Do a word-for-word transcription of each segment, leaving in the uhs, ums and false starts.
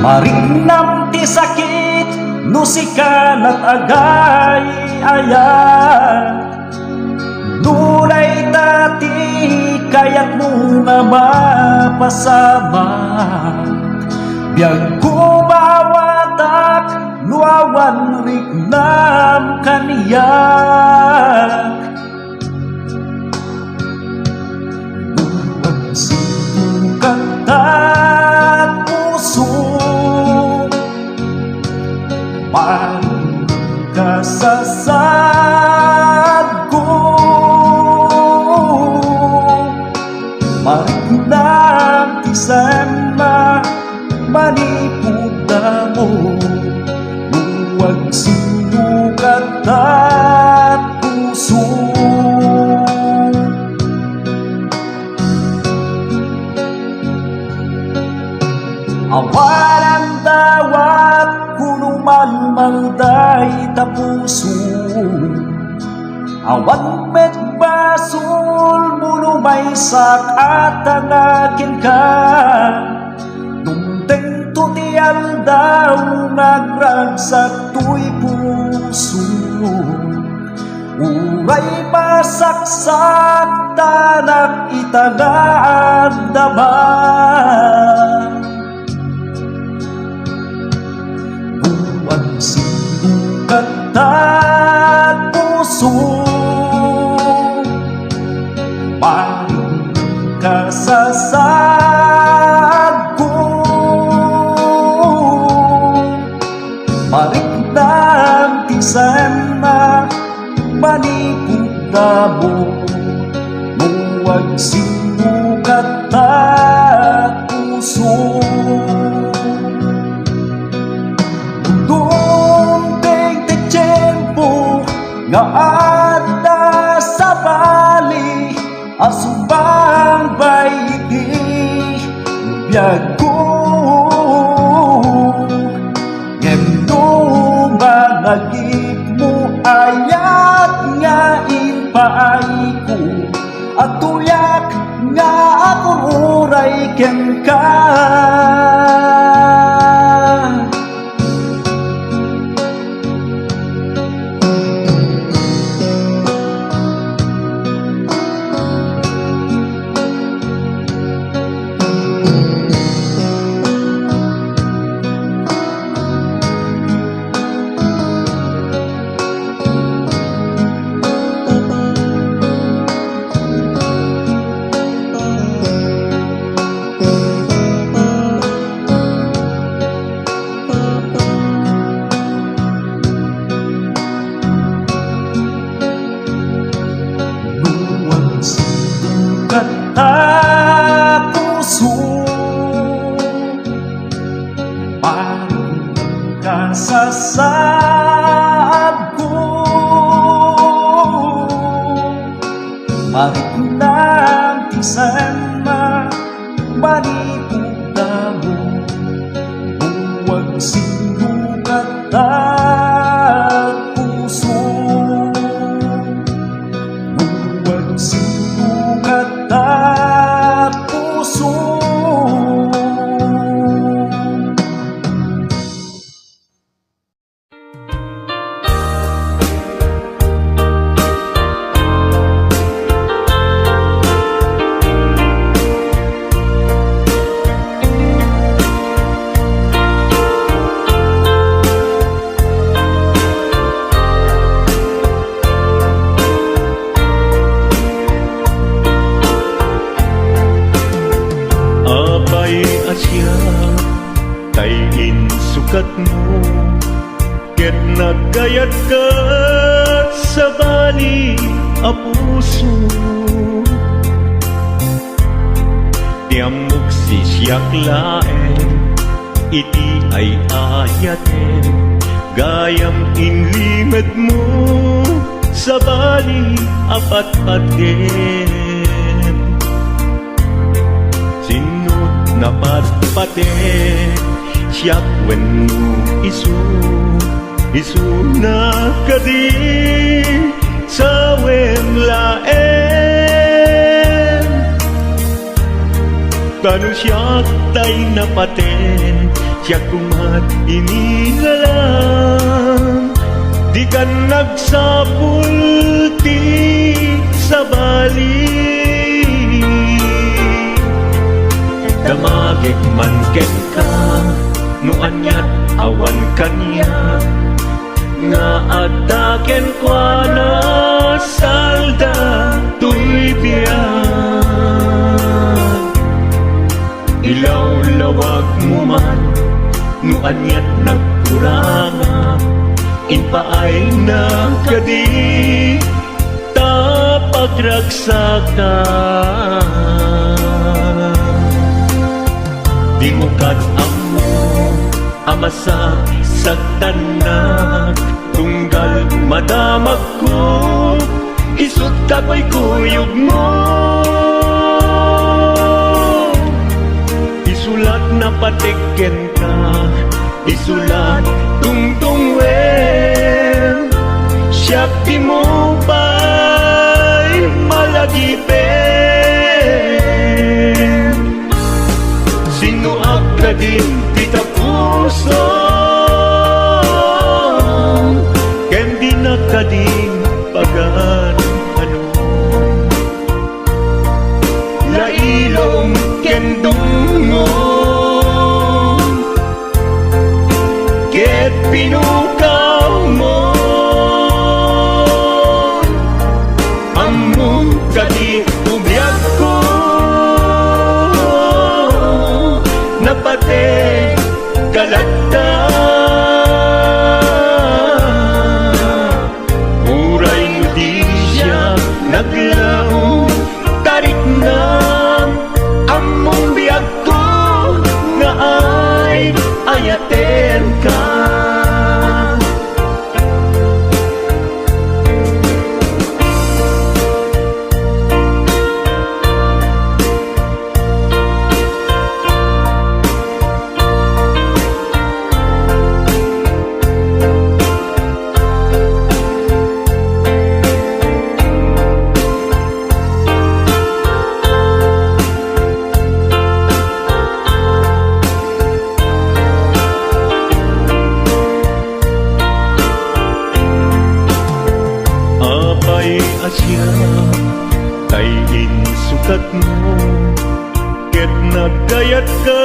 Mariknam ti sakit no sika nat agay-ayat. No dayta ti kayatmo nga mapasamak, biagko maawatak no awan riknam kaniak. Buwan sibukat ta puso, pagkasasadko. Mariknam ti saan a manipud damo, no agsinukat ta puso. Awanan dawat kuno malmalday ta puso. Awan met basol mo no maysak a tanga kenka. Dumtengto ti aldaw nga agragsak toy puso. Uray masaksak ta nak ita nga agdama. Buwan sibukat ta puso, pagkasasadko. Mariknam ti saan a manipud damo, no agsinukat ta puso. Dumteng ti tiempo nga adda sabali a sumangbay iti biagko. Ngem no managipmo, ayat nga impaayko, adtoyak nga agur-uray kenka. Buwan sibukat ta puso, pagkasasadko. Mariknam ti saan a manipud damo, buwan sibukat ta puso. Buwan sibukat ta puso. Apay a siak tay insukatmo, ket nagkayatko sabali a puso. Ti ammok, sisiak laeng iti ay-ayatem, gayam inlimedmo sabali a patpatem. Sinno ti napatpatem, siak wenno isu? Isuna kadi sawen laeng? Ta no siak tay napatem, Siak koma ti inilalang, dikan agsapul ti sabali. Damagek man kenka, no aniat awan kaniak, nga adda kenkuana salda toy biag. Ilawlawagmo man no aniat nagkurangak, impaayna kadi ta pagragsaka. Dimo kad ammo a masaksaktannak, tunggal madamagko, isut' ta kuykuyogmo. Isulat na patek kenka, isulat tungtungwen, siak dimo pay malagipen. Sinnoak kadin ti tapusom, ken dinak kadin pagan-anom. Lailom ken dumngom ket pinukawmo. Ammom kadi ti biagko, napatek ka latta. Uray no di siak naglaom, tariknam, ammom biagko nga ay-ayatenka. Apay a siak tay insukatmo, ket nagkayat ka,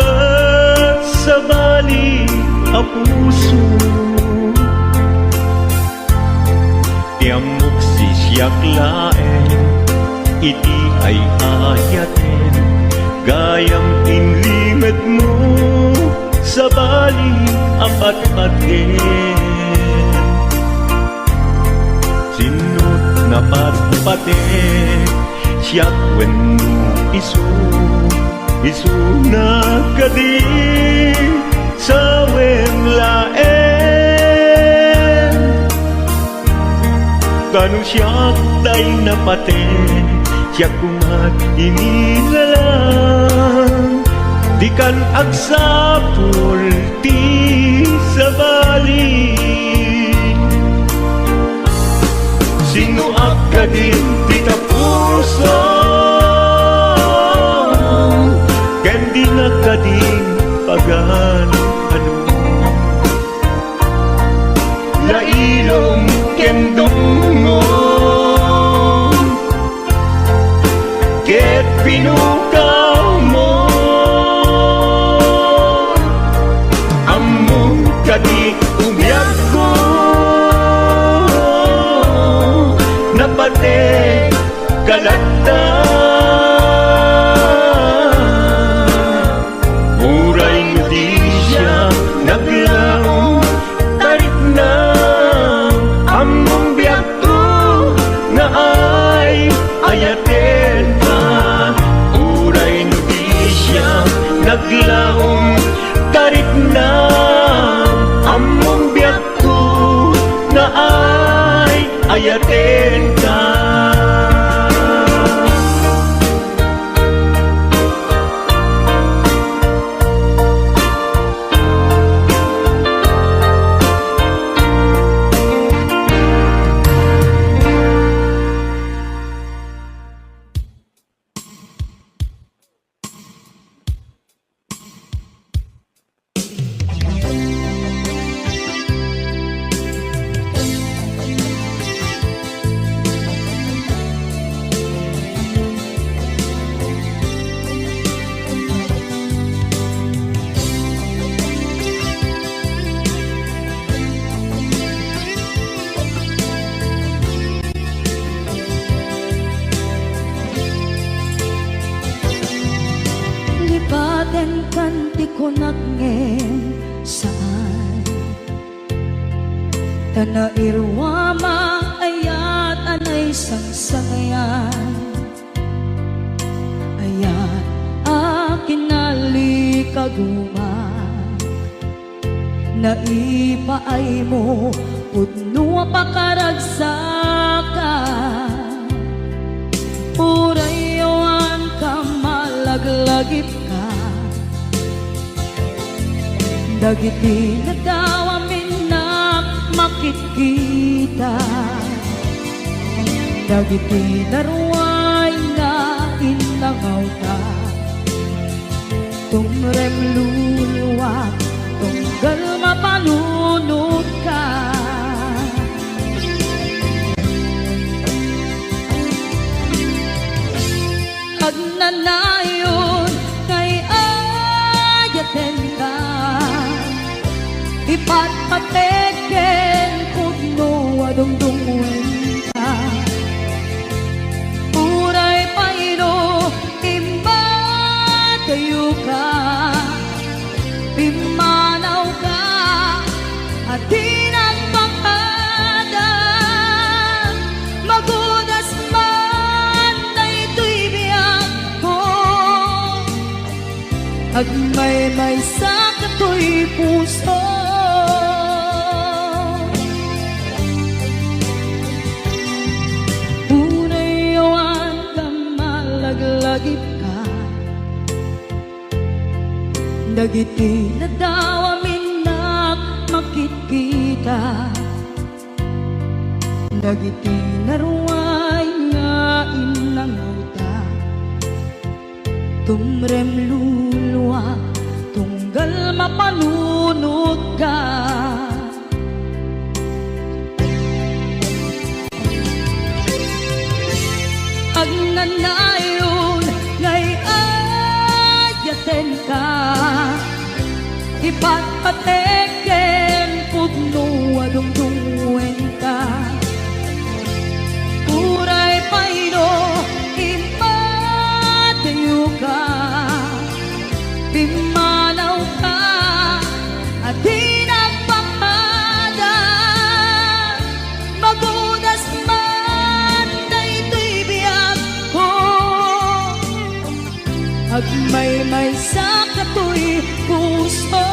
sabali a puso. Ti ammok, sisiak laeng iti ay-ayaten, gayam inlingedmo, sabali a patpaten. Sinno ti napatpatek, siak wenno isu? Isuna kadi sawen laeng? Tano siak tay napatek, siak koma ti inilalang, dikan agsapul ti sabali. Sinnoak kadin ti tapusom, ken dinak kadin pagan-anom. Lailom ken dumngom ket pinukawmo. Ammom kadi ti biagko, napatek ka latta. Uray no di siak naglaom, tariknam, ammom biagko nga ay-ayatenka. Uray no di siak naglaom, tariknam, ammom biagko nga ay-ayatenka. Ti kunak ngem saan. Ta nairuamang ayat a naisangsangayan. Ayat a kinalikaguma. Naipaaymo pudno a pakaragsakan. Uray awan ka malaglagipka. Dagiti nadawa minnak makitkita. Dagiti naruay nga innangawta. Tumrem luluak, tunggal mapanunotka. Agnanayon nga ay-ayatenka, ipatpatek ken pudno a dungdungngoenka. Uray pay no immadayoka, pimmanawka a di nagpakada. Magudas man daytoy biagko, agmaymaysa katoy puso. Uray awan ka malaglagipka. Dagiti nadawa minnak makitkita. Dagiti naruay nga innangawta. Tumrem luluak, tunggal mapanunotka. Agnanayon nga ay-ayatenka, ipatpatek ken pudno a dungdungngoenka. Uray pay no immadayoka, pimmanawka a di nagpakada. Magudas man daytoy biagko, agmaymaysa katoy puso.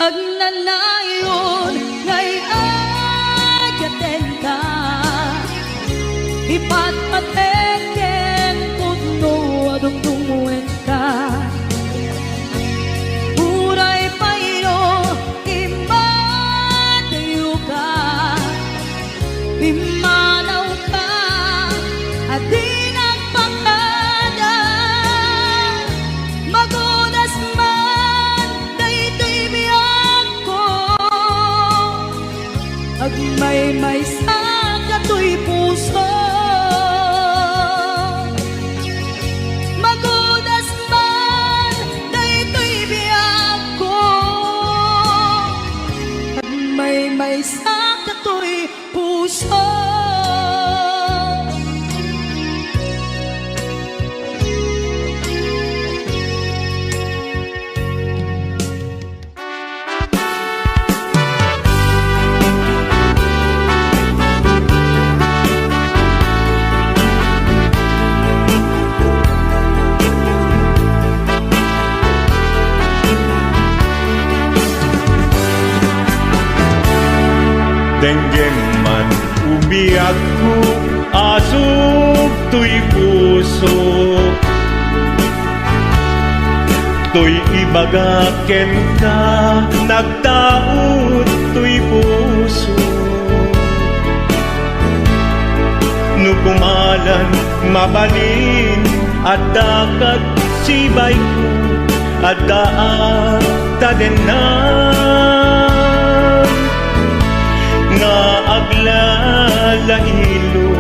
Agnanayon nga ay-ayatenka, ipatpatek ken pudno a dungdungngoenka. Uray pay no immadayoka, pimmanawka a di nagpakada. Magudas man daytoy biagko, agmaymaysa katoy puso. Magudas man daytoy biagko, agmaymaysa katoy puso. Denggem man o biagko, asug toy puso. Toy ibagak kenka, nagtaud toy puso. No kumalan, mabalin Adda kadsibayko, adda a tadennan nga aglalahilo.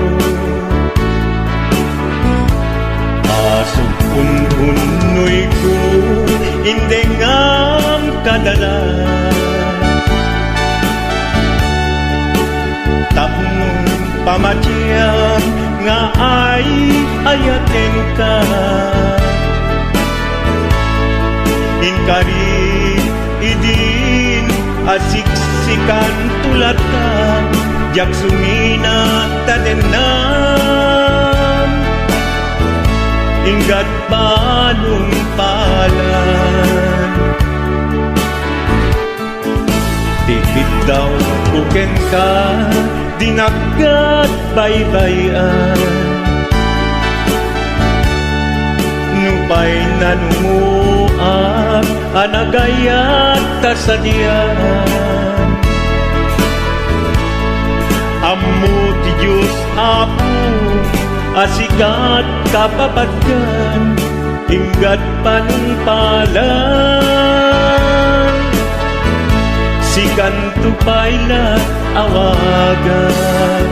Asuk-ununnoyko, indengam kadala. Tapno pamatiam nga ay-ayatenka. Inkari idin a siksikanto latta, diak sumina tadennan. Inggat panungpalan. Ti kiddawko kenka, dinak ket baybay-an. Nupay nanumoak a nagayat ta sadian. Ammo ti Dios, Apo, a sika ti kapapadkan, inggat panungpalan. Sikanto pay la awagak.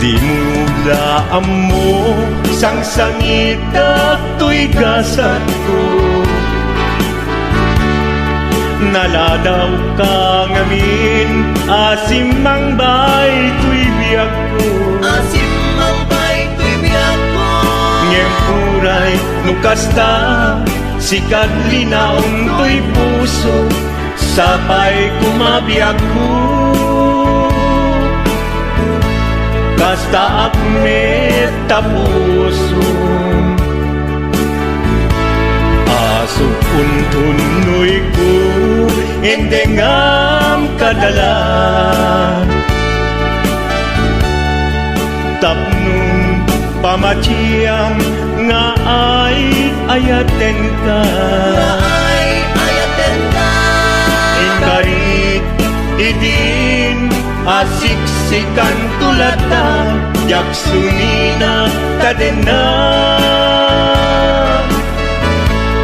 Dimo la ammo, sangsangitak toy gasatko. Naladawka ngamin a simmangbay toy biagko. A simmangbay toy biagko. Ngem uray no kasta, sika ti linaong toy puso, sapay koma biagko. Kastaak met ta puso. Asuk-ununnoyko, indengam kadala. Tapno pamatiam nga ay-ayatenka. Nga ay-ayatenka. Inkari idin a siksikanto latta, diak sumina tadennan.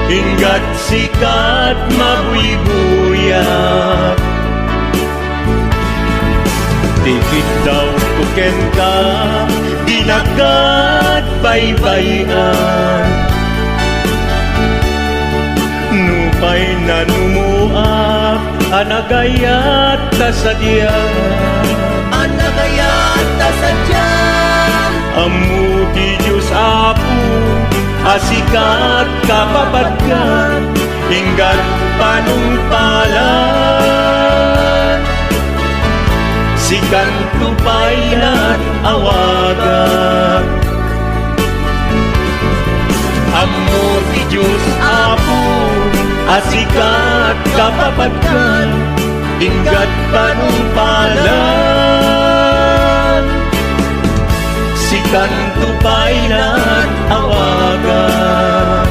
Inggat sika ti mabuybuyak. Ti kiddawko kenka, dinak ket baybay-an. Nupay nanumoak a nagayat ta sadian. A nagayat ta sadian. Ammo ti Dios, Apo, a sika ti kapapadkan, inggat panungpalan. Sikanto pay la awagak. Ammo ti Dios, Apo, a sika ti kapapadkan, inggat panungpalan. Sikanto pay la awagak.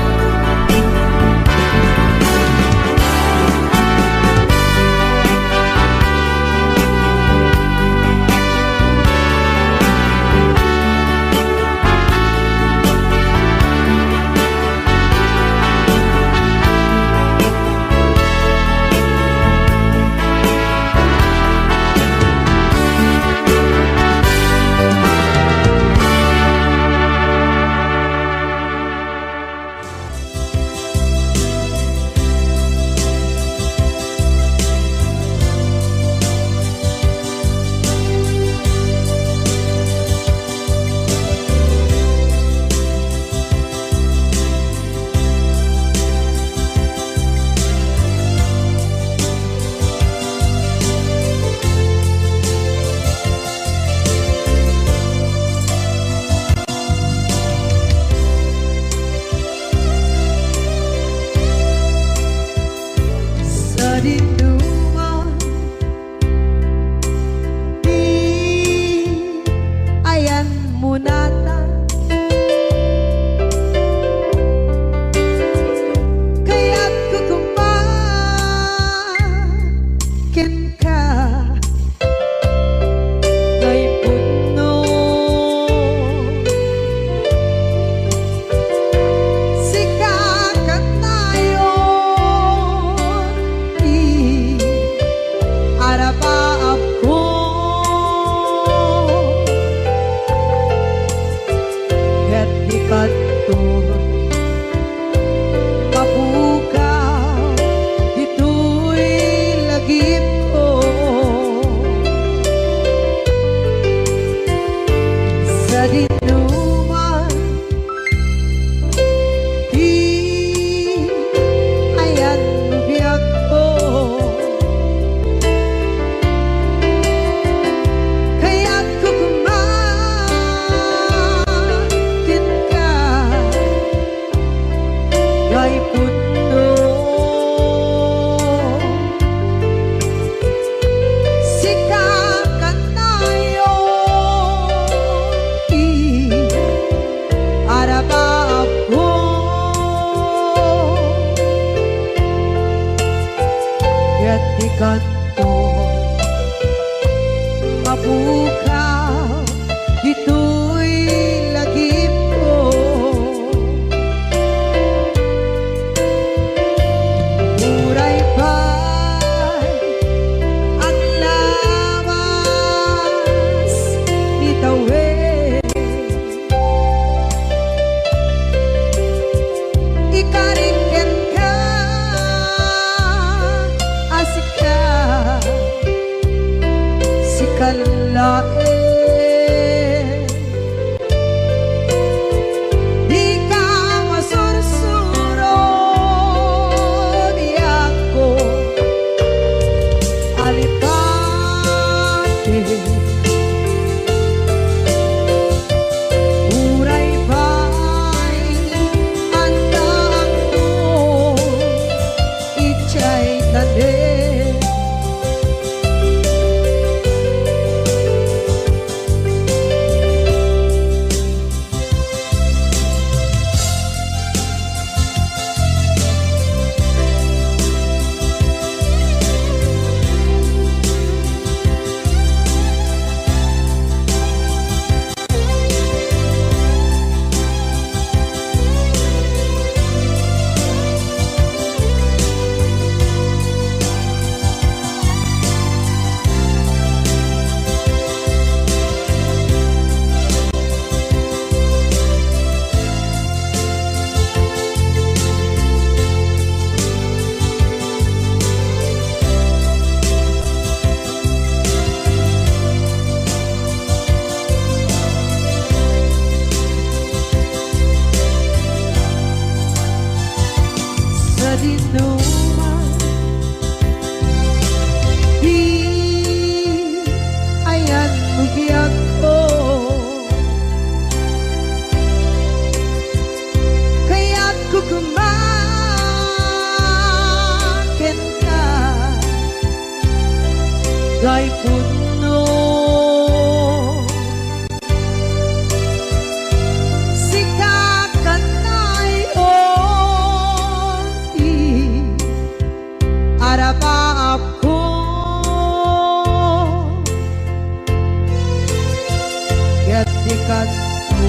Kadto,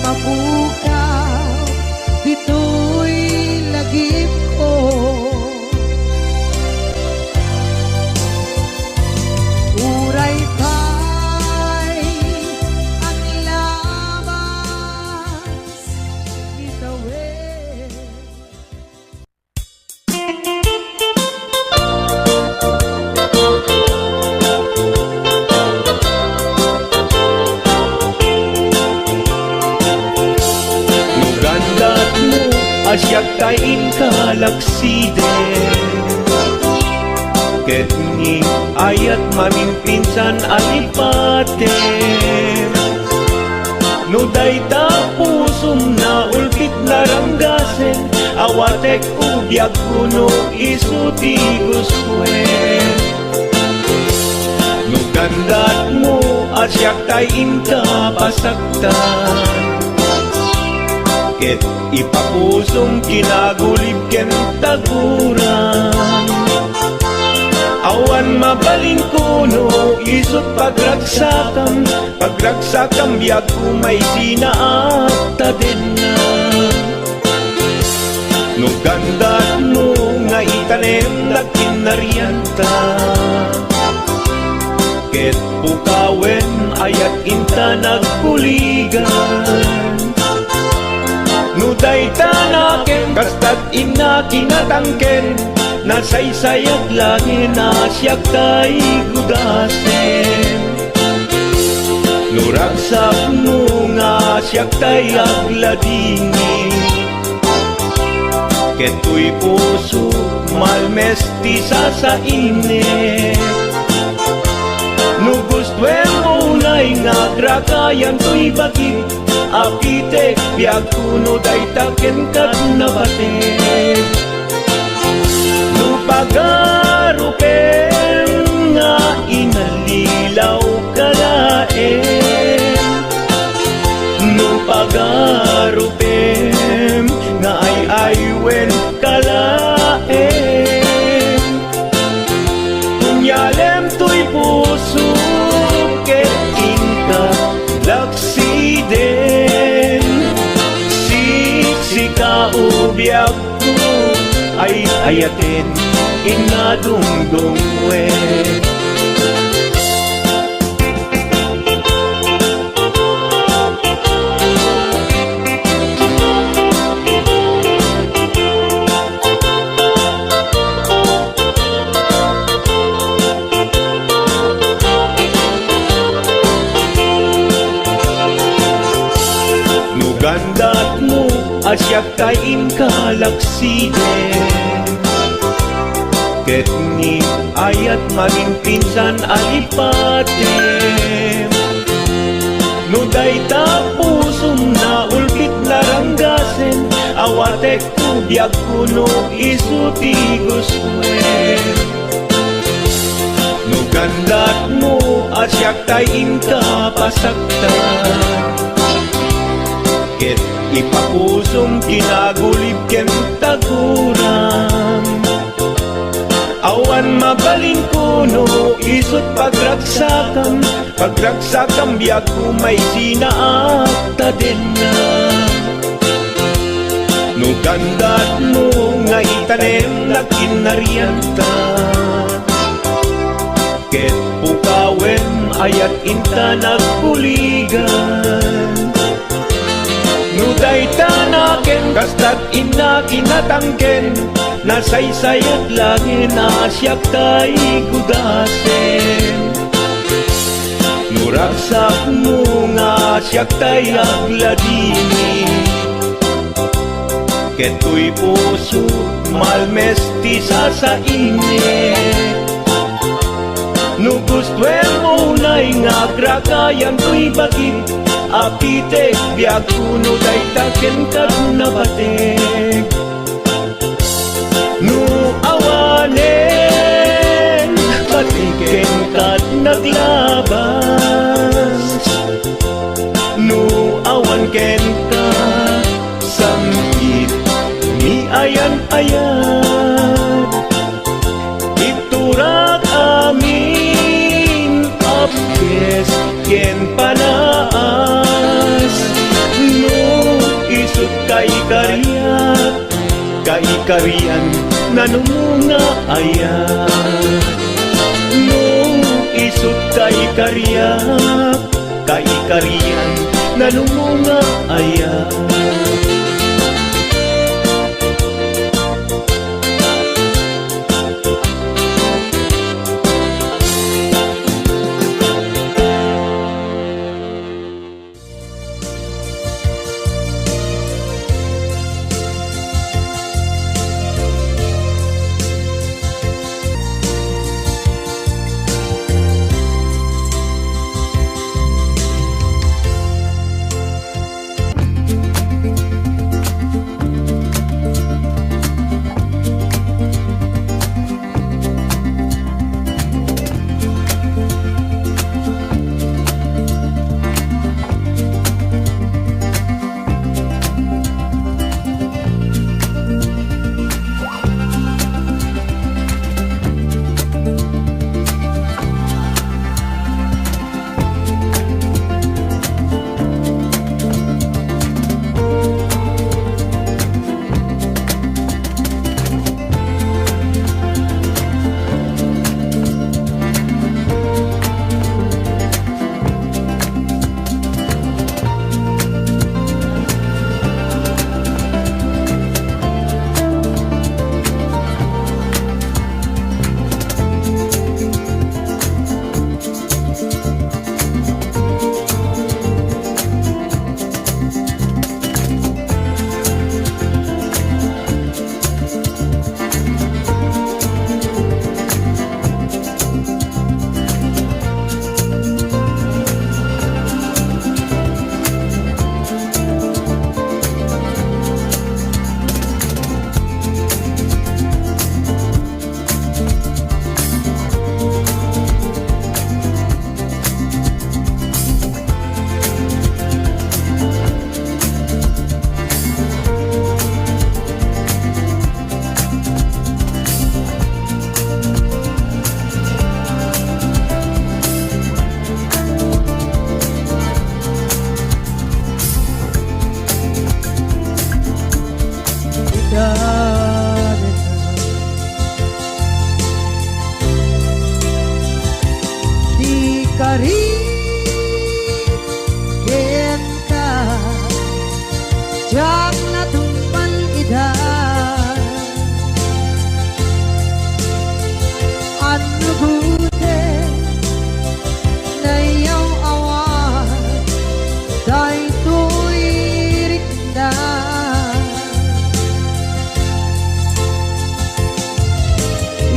mapukaw ditoy lagipko. Uray pay aglabas itawen. No gandatmo a siak tay inka laksiden, ket ni ayat maminpinsan a lipatem. No dayta pusom naulpit naranggasen, awatek biagko no isu ti gustoen. No gandatmo a siak tay inka pasaktan, ket ipapusom kinagulib ken taguran. Awan mabalinko no isut pagragsakam, pagragsakam biagko maisina a tadenna. No gandatmo nga itanem dagiti narianta, ket pukawen ayat inta nagbuligan. No dayta nakem kastat inna kinatangken, nasaysayat laeng a siak tay gudasen. No ragsakmo nga siak tay agladingit, ket toy pusok malmes ti sasainek. No gustoem unay nga agragayan toy bagik, apitek biagko no dayta kenka nabatek. No pagarupem nga inallilaw ka laeng, no pagarupem nga ay-aywen ka laeng, kunyalem toy puso ket inka laksiden. Siksika o biag ay-ayaten, inna dungdungwen. No gandatmo a siak tay inka laksiden, ket ni ayat maminpinsan a lipatem. No dayta pusom naulpit naranggasen, awatek biagko no isu ti gustoen. No gandatmo a siak tay inka pasaktan, ket ipapusom kinagulib ken taguran. Awan mabalinko no isut pagragsakam, pagragsakam biagko maisina a tadenna. No gandatmo nga itanem dagiti narianta, ket pukawen ayat inta nagbuligan. No dayta nakem kastat inna kinatangken, nasaysayat laeng a siak tay gudasen. No ragsakmo nga siak tay agladingit, ket toy puso malmes ti sasainek. No gustoem unay nga agragayan toy bagik, apitek biagko no dayta kenka nabatek. No awanen, pati kenka naglabas. No awan kenka, sangkit ni ayan-ayan. Iturak amin a pies Ken panaas, no isut' kaikariak, kaikarian nanumunga aya? No isut' kaikariak, kaikarian nanumunga aya? Di kari kenka, diak natungpal ida. Annugote, nayaw-awan daytoy rikna.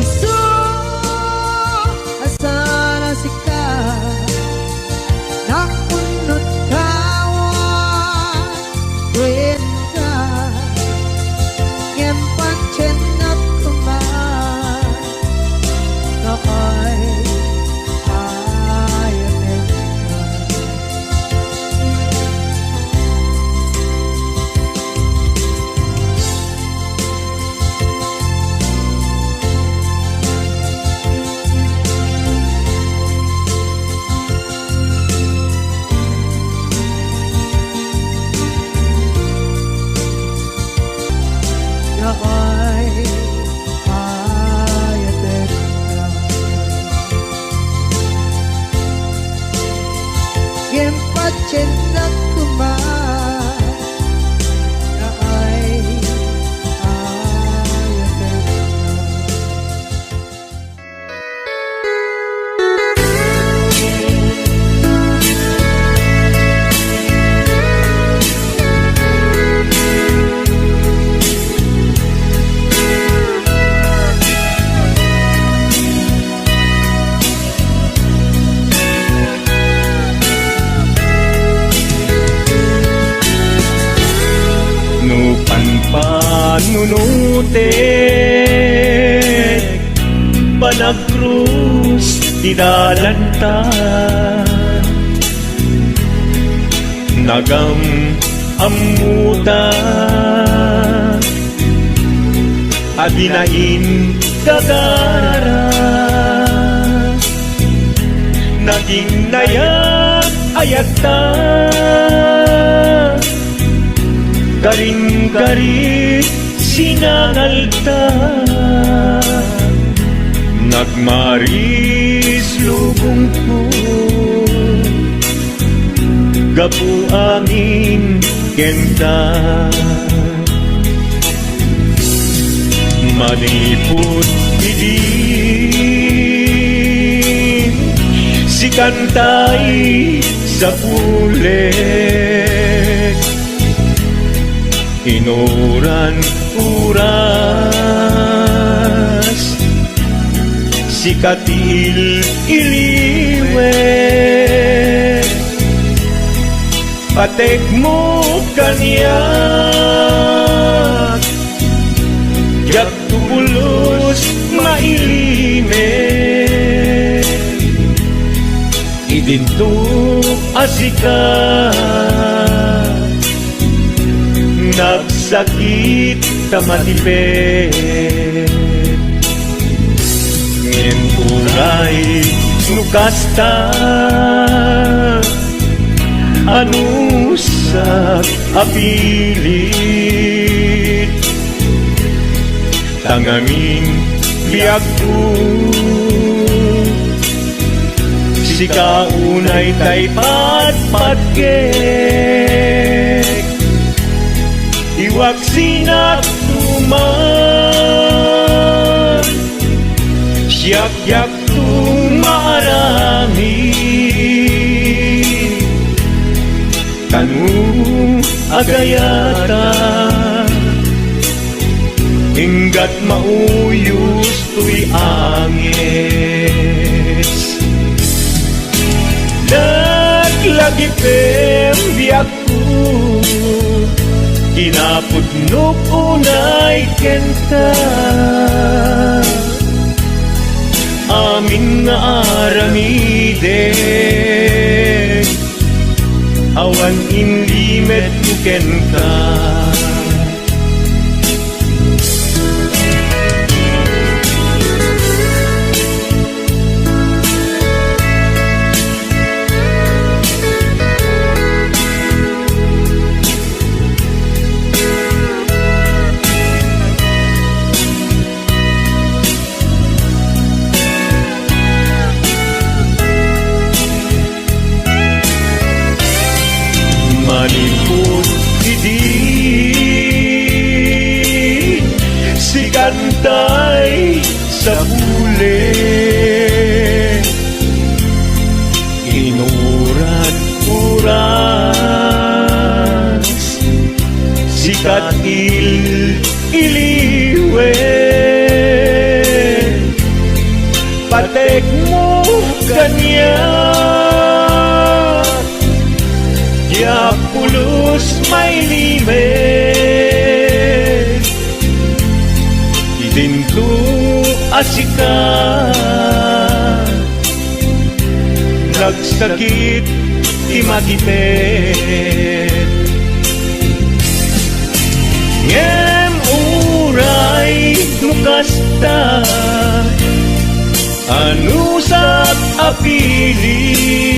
Isu a saan a sika, nakunot kawan kenka, ngem patiennak koma. Nga ay ayatenka. Nga ay ayatenka. Ngem patiennak koma nga ay ayatenka. No panpanunotek, panagkrus ti dalanta. Nagam-ammoda a dina inggagara. Naging naya Ayatta, karin-karit sinangalta, nagmaris lubongko, gapu amin kenta. Manipud idi, sikantay sapulek. Inuran oras, sika ti il-iliwek. Patekmo kaniak, diak pulos mailimek. Idinto a sika, nagsakit ta matipet. Ngem uray no kasta, anusak a pilit. Ta ngamin biagko, sika unay tay patpatgek. Iwaksinak tuman, siak diakto maaramid. Kano agayata, inggat mauyos toy anges. Naglagipem biagko, kinapudnok unay kenta. Amin nga aramidek, awan inlimetko kenka. Manipud idi, sikantay sapulek. Inuran oras, sikat il-, iliwek. Patekmo kaniak, diak pulos mailimek. Idinto a sika, nagsakit ti matipet. Ngem uray no kasta, anusak a pili.